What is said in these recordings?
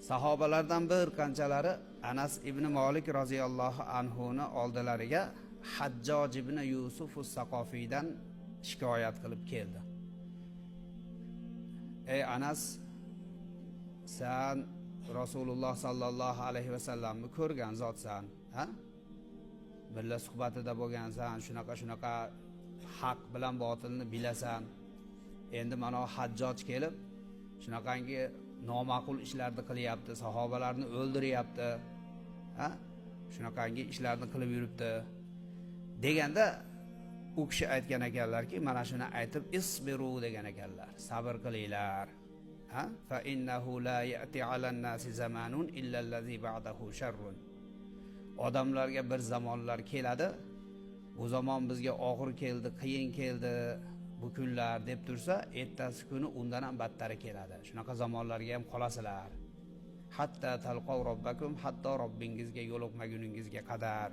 Sahobalardan bir qanchalari Anas ibn Molik roziyallohu anhuni oldilariga Hajjoj ibn Yusuf Saqofiydan shikoyat qilib keldi. Ey Anas, san Rasululloh sallallohu alayhi vasallamni ko'rgan zotsan, ha? Birga suhbatida bo'lgansan, shunaqa shunaqa haq bilan botilni bilasan. Endi mana Hajjoj kelib, shunaqangi noma'qul ishlarni qilyapti, sahobalarni o'ldiryapti. Ha? Shunaqangi ishlarni qilib yuribdi. Deganda u kishi aytgan ekanlarki, mana shuni aytib isbiru degan ekanlar. Sabr qilinglar. Ha? Fa innahu la ya'ti 'alan nasi zamanun illa allazi ba'dahu sharrun. Odamlarga bir zamonlar keladi. Bu zamon bizga og'ir keldi, qiyin keldi bu kunlar deb tursa, ertasi kuni undan ham battari keladi. Shunaqa zamonlarga ham qolasizlar. Hatta talqav robbakum, hatto Robbingizga yo'liqmaguningizga qadar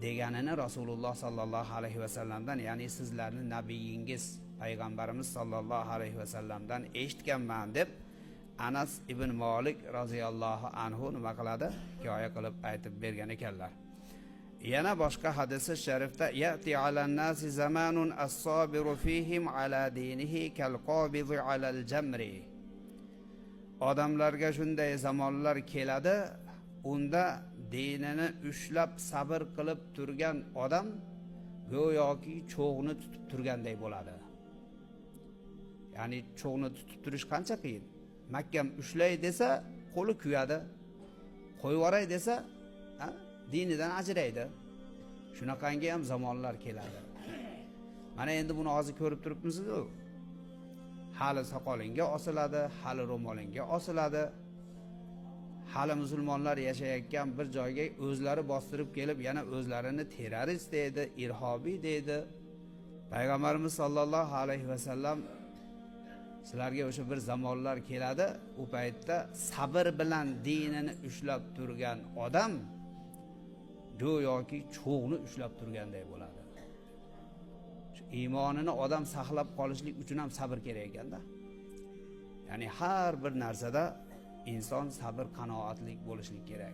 deganini Rasululloh sallallohu alayhi vasallamdan, ya'ni sizlarni nabiyingiz payg'ambarimiz sallallohu alayhi vasallamdan eshitganman deb Anas ibn Molik roziyallohu anhu nima qiladi? Hikoya qilib aytib bergan ekanlar. Yana boshqa hadisi sharifda ya'ti 'alan nasi zamanun as-sabiru fihim ala dinihi kal qabidi 'alal jamri. Odamlarga shunday zamonlar keladi, unda dinini ushlab sabr qilib turgan odam go'yoki cho'g'ni tutib turganday bo'ladi. Ya'ni cho'g'ni tutib turish qancha qiyin. Mahkam ushlay desa qo'li kuyadi. Qo'yib yuboray desa, dinidan ajraydi. Shunaqangi ham zamonlar keladi. Mana endi buni hozir ko'rib turibmiz-ku. Hali soqolingga osiladi, hali ro'molingga osiladi. Hali musulmonlar yashayotgan bir joyga o'zlari bostirib kelib, yana o'zlarini terrorist deydi, irhobiy deydi. Payg'ambarimiz sollallohu alayhi vasallam sizlarga o'sha bir zamonlar keladi, u paytda sabr bilan dinini ushlab turgan odam go'yoki cho'g'ni ushlab turganday bo'ladi. Shu iymonini odam saqlab qolishlik uchun ham sabr kerak ekanda. Ya'ni har bir narsada inson sabr qanoatlik bo'lishlik kerak.